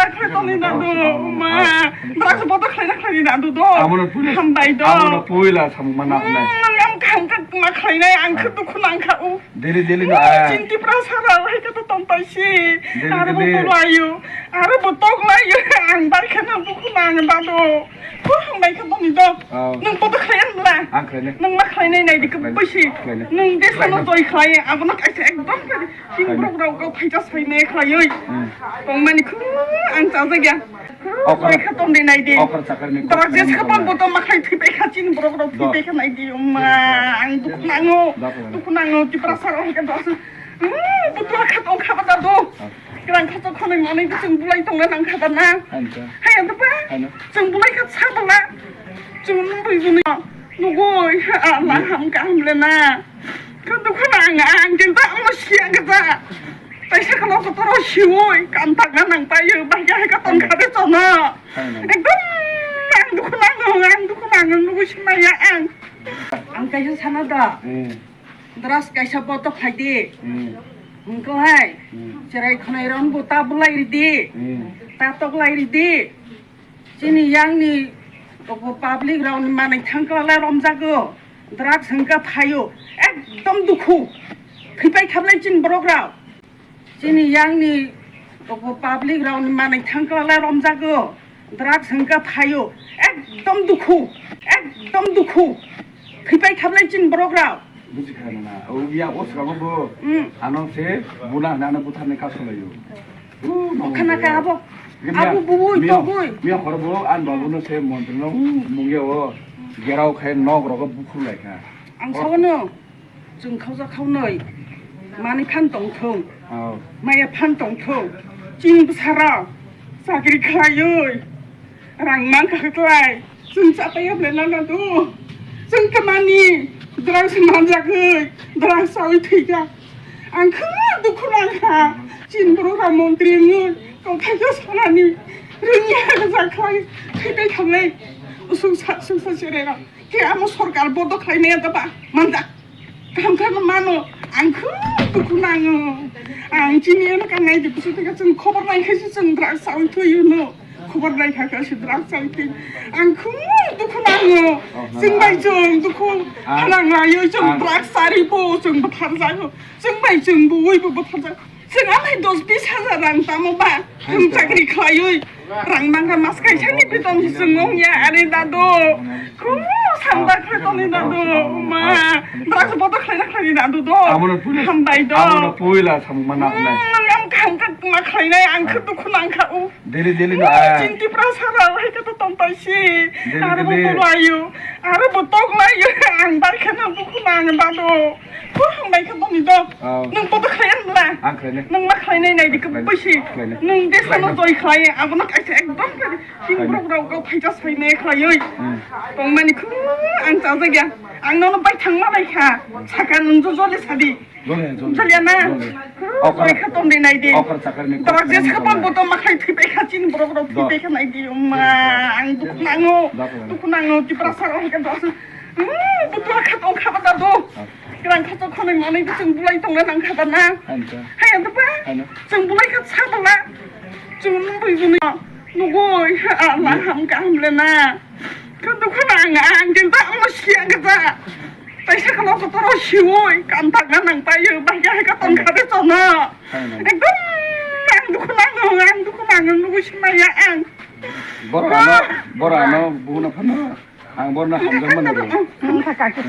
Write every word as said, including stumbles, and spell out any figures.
Khlai tongni nadu, ma. Drugs bodo khlaina khlaini nadu do. Amono puila. Hambai do. Amono puila samung mana hwnai. Hmm, ang kaham khe ma khlainai, ang khe dukhu nangkha o. Daily, daily no, ah. Chinti pra sara hai khe to tongpai si. Daily, daily. Aro bo tonglaio. Aro bo tonglaio. Ang bai khe no dukhu nang nadu. Ko hambai khe tongni do. Oh. Nwng bodo khlaiya nla. Ang khlainai. Nwng ma khlainai nai di khe bai si. Khlainai. Nwng de sano joi khlai, abono kaisa ekdom khe. Chini borok rok kok phaisa sai me khlaioi. Hmm. Tongmani khu ang chajakya. Okhar. Koi kha tong de nai de. Okhar chakar ni. Dara kok je kha tong tong de. Bo to ma khai thwi pai kha chini borok rok thwi pai kha nai de. Ma ang dukhu nango. Dukhu nango. Tipra sar o hingke dos. Hmm, butua kha tong kha ba da do. Ah. Kerang kha to khonoi manoi de chwng bulai tong na nang kha da na. Hai ang ba. Chwng bulai kha sa bala. Chwng bui buni. Nugoi ha la ham ka ham le na. Kha dukhu nang ang jeng ta mo sia ga ta. Taisa kalo kotoro siwoi, kam tangna nang tayo, bahai hai ka tong kha de chono. Ekdom ang dukhu nango, ang dukhu nango, nugui simaya ang. Ang kaisa sana da. Hmm. Drugs kaisa boto khlai di. Hmm. Hwnkhe hai, hmm, cherai khwnai rok bo ta bwlai ridi. Hmm. Ta toklai ridi. Chini yangni public rokni manwi thangkla lai romjago, drugs hwnkha phaio, ekdom dukhu, thwipai thablai chini borok rok. Chini yangni public rokni manwi thangkla lai romjago, drugs hwnkha phaio, ekdom dukhu, ekdom dukhu, thwipai thablai chini borok rok. Buji kha na. O ya o sabo bo. Hmm. Ano se buna na na buthar ne ka solayo. Bukhana ka abo. Abo bubui togui. Miya khoro bo an babu no se montri no mungya o. Gerao khai nok rogo bukhur lai kha. Ang sabo no. Chwng khauja khaunoi. Mani phan tong thung. Oh. Maya phan tong thung. Chini bwsarok chakri khlaioi. Rang mankha khlai. Chwng chapaiya bwlai nana do. Chwng khe mani. Drugs manjagwi. Drugs chawi thwijak. Ang khe dukhu nangkha. Chini borok rok montri wngwi. Kok thaisa sanani. Rwngya rwjak khlai. Thwibai khamlai. Usung sa, usung sa cherera. Khe amo sorkar bodo khlai maya da ba? Manja. Kaham khe mano. Ang khe dukhu nango. Ang chini eno ka nai di kusu teka chwng khobor nai khe se chwng drugs chawi thwiyo no. Khobor nai kha khe se drugs chawi thwi. Ang khe dukhu nango. Chwng bai chwng dukhu hanang layo chwng drugs chari bo chwng bwthar jago. Chwng bai chwng bo ui bo bwthar jago. Chwng amai dos bis hajar rang tamo ba? Chwng chakri khlaiwi rang mangkha mas kaisa ni beton se chwng wng ya ani dadu. Khu sanda khlai tongni dadu. Ma drugs bodo khlaina khlaini dadu do. Hambai do. Amono puila samung mana hwnai. Hmm, ang kaham khe ma khlainai, ang khe dukhu nangkha o. Daily, daily no, ah. Chinti pra sara hai khe to tongpai si. Daily, daily. Aro bo tonglaio. Aro bo tonglaio. Ang bai khe no dukhu nang dadu. Ko hambai khe tongni do. Oh. Nwng bodo khlaiya nla. Ang khlainai. Nwng ma khlainai nai di khe bai si. Khlainai. Nwng de sano joi khlai, abono kaisa ekdom khe chini borok rok kok phaisa sai me khlaioi. Hmm. Tongmani khu ang chajakya. Ang nono bai thang ma lai kha. Saka nwng jo jole sadi. Jole, jole. Jole na? Jole. Koi kha tong de nai de. Okhar chakar ni. Dara je kok kha tong tong bo to ma khai thwi pai kha chini borok rok thwi pai kha nai de. Ma ang dukhu nango. Dukhu nango. Tipra sar o hingke dos. Hmm, butua kha tong kha ba da do. Kerang kha to khonoi manoi de chwng bulai tong na nang kha da na. Hai ang ba. Chwng bulai kha sa bala. Chwng bui buni. Nugoi ha la ham ka ham le na. Kha dukhu nang ang jeng ta mo sia ga ta. Taisa kalo kotoro siwoi, kam tangna nang tayo, bahai hai ka tong kha de chono. Ekdom ang dukhu nango, ang dukhu nango, nugui simaya ang. Bora ano, bora ano, buhuna phano, ang borno hamjak mano. Ang kha kaki.